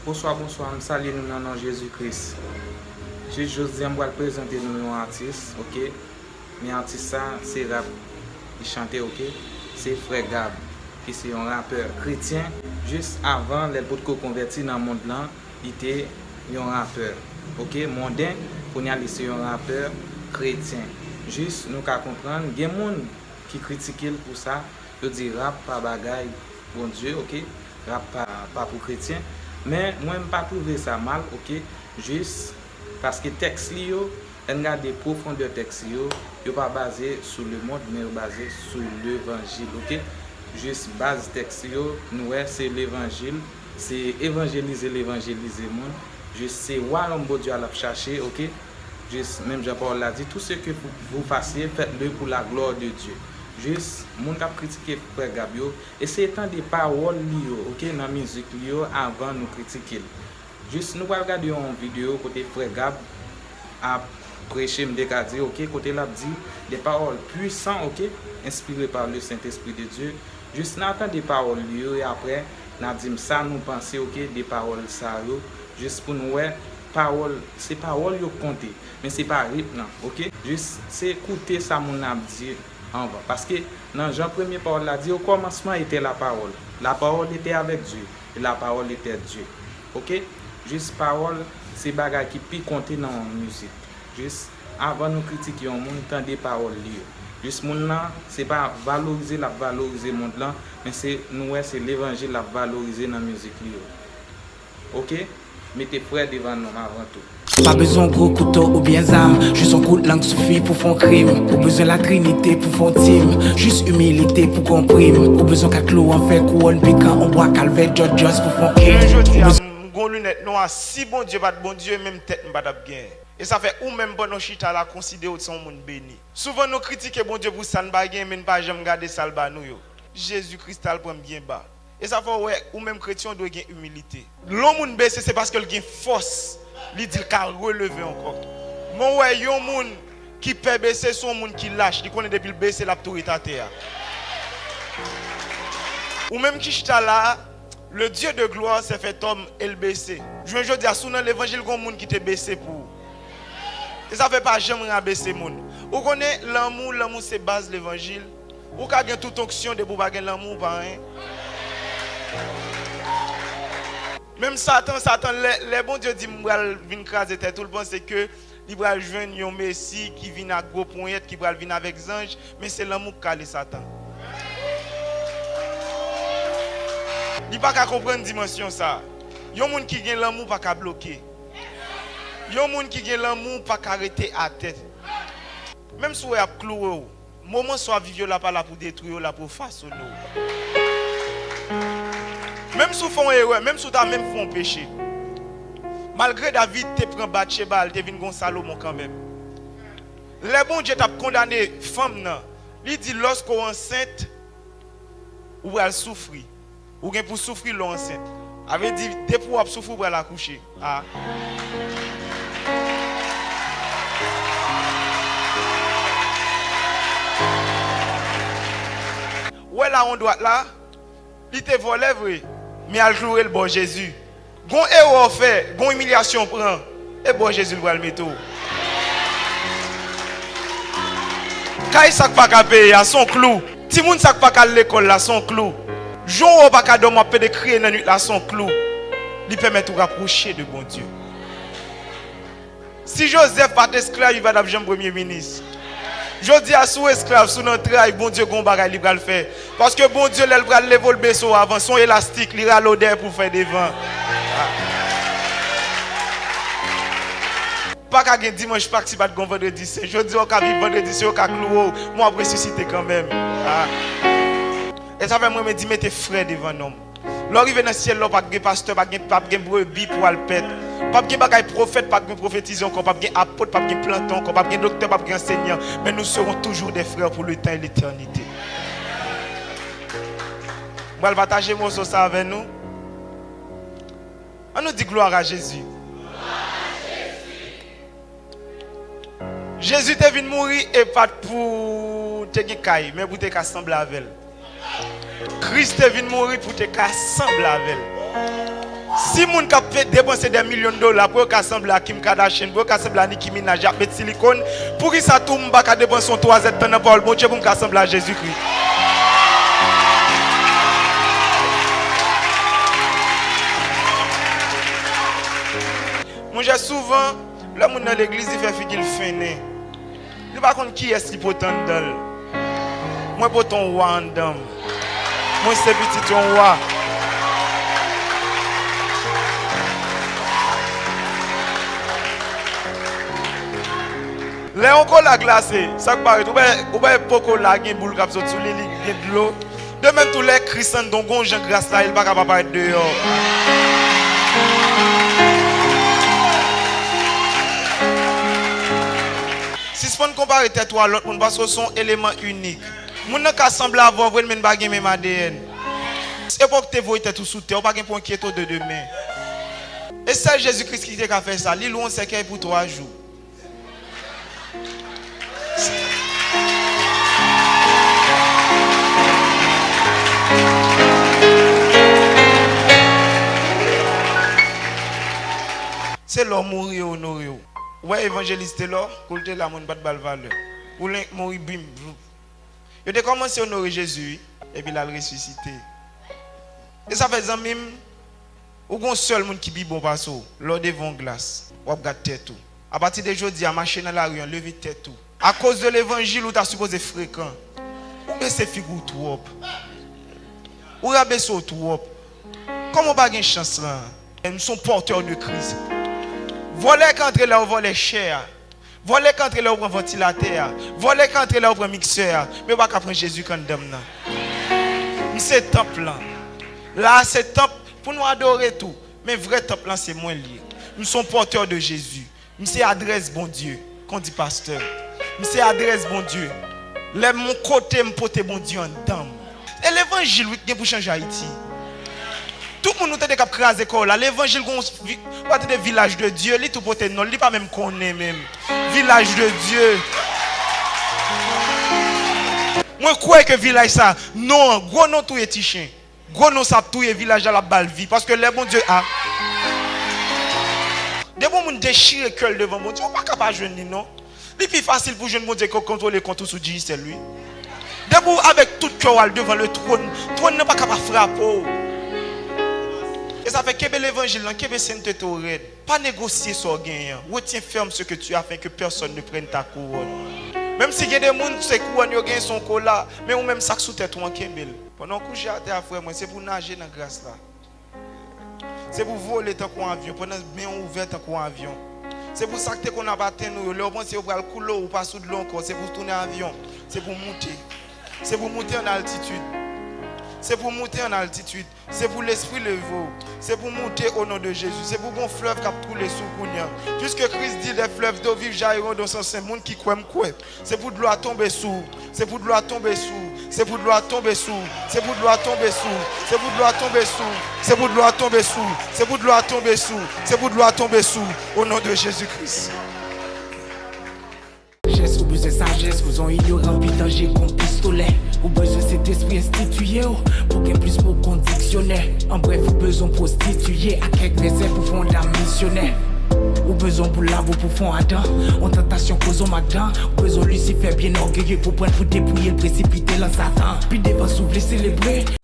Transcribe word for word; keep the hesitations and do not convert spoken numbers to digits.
Bonswa, bonswa, m salye nou nan non Jezi Kris. Jis jodi a, m pral prezante nou yon atis, oke? Men atis sa, se rap li chante, oke? Se Frè Gab, ki se yon rapè kretyen. Jis avan, lè l potko konvèti nan mond lan, li te yon rapè, oke? Monden, kounye a li se yon rapè kretyen. Jis nou ka konprann, gen moun ki kritike l pou sa, yo di rap pa bagay Bondye, oke? Rap pa, pa pou kretyen. Men mwen, m pa twouve sa mal, oke? Jis paske tèks li yo, lè n gade pwofondè tèks li yo, yo pa baze sou lemonn, men yo baze sou levanjil, oke? Jis baz tèks li yo, nou wè se levanjil, se evanjelize l evanjelize moun. Jis se wayòm Bondye a l ap chache, oke? Jis menm jan pawòl la di, tout ce que vous, vous fassiez, faites-le pour la gloire de Dieu. Jis moun k ap kritike Frè Gab yo, eseye tande pawòl li yo, oke, nan mizik li yo avan nou kritike l. Jis nou pral gade yon videyo kote Frè Gab ap preche, m te ka di, oke, kote l ap di des paroles puissantes, oke, inspirées par le Saint-Esprit de Dieu. Jis n a tande pawòl li yo e apre n a di m sa nou panse, oke, de pawòl sa yo. Jis pou n wè pawòl, se pawòl yo k konte, men se pa rit nan, oke? Jis se koute sa moun nan ap di anvan. Paske nan jan premye pawòl la di, au commencement était la parole. La parole était avec Dieu. Et la parole était Dieu. Oke? Jis pawòl, se bagay ki pi konte nan yon mizik. Jis avan nou kritike yon moun, tande pawòl li yo. Jis moun nan, se pa valorize l ap valorize mond lan, men se, nou wè se levanjil l ap valorize nan mizik li yo. Oke? Mete frè devan nonm avan tou. Pa bezwen gwo kouto oubyen zam, jis yon kout lang sifi pou fè yon krim. Ou bezwen latrinite pou fè yon tim, jis imilite pou gon prim. Ou bezwen kat klou an fè, kouwòn pikan, yon bwa kalvè, djòdjòs pou fè yon krim. Jounen jodi a, m gon linèt nwa, si Bondye pa t Bondye, menm tèt m pa t ap genyen. E sa fè ou menm pandan w chita la, konsidere w se yon moun beni. Souvan nou kritike Bondye pou sa n pa genyen, men n pa janm gade sa l ba nou yo. Jezi Kris t al pran m byen ba. E sa fè w wè, ou menm kretyen, w dwe gen imilite. Lè yon moun bese, se paske l gen fòs. Li di l ka releve ankò. Men w wè, yon moun ki pè bese, se yon moun ki lach. Li konnen depi l bese, l ap tou ret atè a. Ou menm ki chita la a, le Dieu de gloire s'est fait homme e l bese. Jounen jodi a, si w nan levanjil, gen yon moun ki te bese pou ou. E sa fè pa janm rabese moun. Ou konnen, lanmou, lanmou se baz levanjil. Ou ka gen tout onksyon, depi w pa gen lanmou, w pa anyen. Menm Satan, Satan, lè, lè Bondye di m pral vin kraze tèt ou, l panse ke li pral jwenn yon Mesi ki vin ak gwo ponyèt, ki pral vin avèk zanj, men se lanmou k kale Satan. Li pa ka konprann dimansyon sa a. Yon moun ki gen lanmou pa ka bloke. Yon moun ki gen lanmou pa ka rete atè. Menm si w wè y ap klouwe w, moman sa w ap viv yo la pa la pou detwi w, la pou fasone w. Menm si w fè yon erè, menm si w ta menm fè yon peche. Malgre David te pran Batcheba, li te vin gon Salomon kanmenm. Lè Bondye t ap kondane fanm nan, li di, lòske w ansent, ou pral soufri. Ou gen pou soufri lè w ansent. A vle di, depi w ap soufri, w pral akouche. A. Ou wè lawon dwat la, li te vòlè vre, men al kloure l bò Jezi. Gon erè w fè, gon imilyasyon w pran, e bò Jezi l pral mete w. Kay sa k pa ka peye a, se yon klou. Timoun sa k pa ka al lekòl la, se yon klou. Jou w wè w pa ka dòmi, w ap pede kriye nan nuit la, se yon klou. Li pèmèt ou rapwoche de Bondye. Si Jozèf pa t esklav, li pa t ap janm premye minis. Jodi a, si w esklav, si w nan tray, Bondye gon bagay li pral fè. Paske Bondye, lè l pral leve w, l bese w avan. Se yon elastik, li rale w dèyè pou fè devan. Pa ka gen dimanch Pak si pa t gon vandredi sen. Jodi a, w ka viv vandredi sen, yo ka klouwe w, men w ap resisite kanmenm. A. E sa fè mwen, mwen di, mete frè devan nonm. Lè w rive nan syèl la, w p ap gen pastè, p ap gen, p ap gen brebi pou al pèt. P ap gen bagay pwofèt, p ap gen pwofetize ankò, p ap gen apot, p ap gen plante ankò, p ap gen doktè, p ap gen ansenyan. Men nous serons toujours des frères pour le temps et l'éternité. Mwen pral pataje moso sa avè nou. An nou di glwa a Jezi. Jezi te vin mouri e pa t pou te gen kay, men pou te ka sanble avè l. Kris te vin mouri pou te ka sanble avè l. Si moun k ap fè depanse dè milyon dola pou yo ka sanble a Kim Kardashian, pou yo ka sanble a Nicki Minaj, y ap met silikòn, poukisa tou m pa ka depanse yon twazèdtan nan pawòl Bondye pou m ka sanble a Jezikri? Monchè, souvan, lè moun nan legliz, li fè figi l fennen. Li pa konn kiyès li pote anndan l. Mwen pote yon wa anndan m. Mwen se pitit yon wa. Lè yon kola glase, sa k parèt, ou wè, ou wè po kola gen boul k ap sot sou li, li gen dlo. De menm tou, lè Kris anndan w, gon jan gras la ye, li pa ka pa parèt deyò. Sispann konpare tèt ou a lòt moun, paske w se yon eleman inik. Moun nan ka sanble avè w vre, men n pa gen menm A D N. Se pa w ki te voye tèt ou sou tè, ou pa gen pou enkyete w de demen. E sèl Jezi Kris ki te ka fè sa, li lwe yon sèkèy pou twa jou. Se lè w mouri yo onore w. Ou wè evanjelis Telò, kou l te la, moun pa t ba l valè. Poulenk mouri, bim, vloup. Yo te kòmanse onore Jezi, wi, epi l al resisite. E sa fè, zanmi m, ou gon sèl moun ki pi bon pase w. Lè w devan yon glas, w ap gad tèt ou. Apati de jodi a, mache nan lari an, leve tèt ou. Akoz de levanjil, ou ta sipoze frekan. Ou bese figi w twòp. Ou rabese w twòp. Kòman w pa gen chans lan? M se yon pòtè de Kris. Vòlè ka antre la, yo vòlè chè a. Vòlè ka antre lè w pran vantilatè a. Vòlè ka antre lè w pran miksè a. Men yo pa ka pran Jezi k anndan m nan. M se tanp lan. La a se tanp pou nou adore tou. Men vrè tanp lan se mwen l ye. M se yon pòtè de Jezi. M se adrès Bondye, kon di pastè. M se adrès Bondye. Lè m yon kote, m pote Bondye anndan m. E levanjil, wi, ki gen pou chanje Ayiti. Tout moun nou tande k ap kraze kò yo la, levanjil gon vi-, ou pa tande Vilaj de Dye, li tou pote non l, li pa menm konnen menm. Vilaj de Dye. Mwen kwè ke vilaj sa, non an, gwo non touye ti chen. Gwo non sa ap touye vilaj la, l ap ba l vi. Paske lè Bondye a. Depi yon moun dechire kè l devan Bondye, ou pa ka pa jwenn li non. Li pi fasil pou jwenn Bondye ke w kontwole kont ou sou Digicel, wi. Depi w avèk tout kè w al devan le twòn, twòn nan pa ka pa frape w. E sa fè kenbe levanjil lan, kenbe sentete w rèd. Pa negosye sa w genyen an. Retiens ferme ce que tu as afin que personne ne prenne ta couronne. Menm si gen de moun, se kouwòn yo genyen, se yon kola, men ou menm sa k sou tèt ou an, kenbe l. Pandan w kouche atè a, frè mwen, se pou w naje nan gras la. Se pou vole tankou yon avyon, pandan men w ouvè tankou yon avyon. Se pou sa k te konn ap atenn ou yo, lè w panse yo pral koule w, ou pa sou dlo ankò, se pou w tounen avyon, se pou w moute. Se pou w moute an altitid. Se pou w moute an altitid. Se pou lespri leve w. Se pou w moute o non de Jezi. Se pou gon flèv k ap koule sou w kounye a. Puiske Kris di, des fleuves d'eau vive jailliront dans son sein. Moun ki kwè, m kwè. Se pou dlo a tonbe sou ou. Se pou dlo a tonbe sou ou. Se pou dlo a tonbe sou ou. Se pou dlo a tonbe sou ou. Se pou dlo a tonbe sou ou. Se pou dlo a tonbe sou ou. Se pou dlo a tonbe sou ou. Se pou dlo a tonbe sou ou. O non de Jezi Kris. Jès, ou bezwen sajès, ou se yon inyoran pi danje kon pistolè. Ou bezwen Sentespri enstitiye w pou gen plis mo kon diksyonè. An brèf, ou bezwen pwostitiye ak kèk vèsè pou fè yon dam misyonè. Ou bezwen boul lavo pou fè yon adan, yon tantasyon koz yon magdan. Ou bezwen Lisifè byen ògeye pou pran l pou depouye l, presipite l an Satan. Pi devan, si w vle selebre,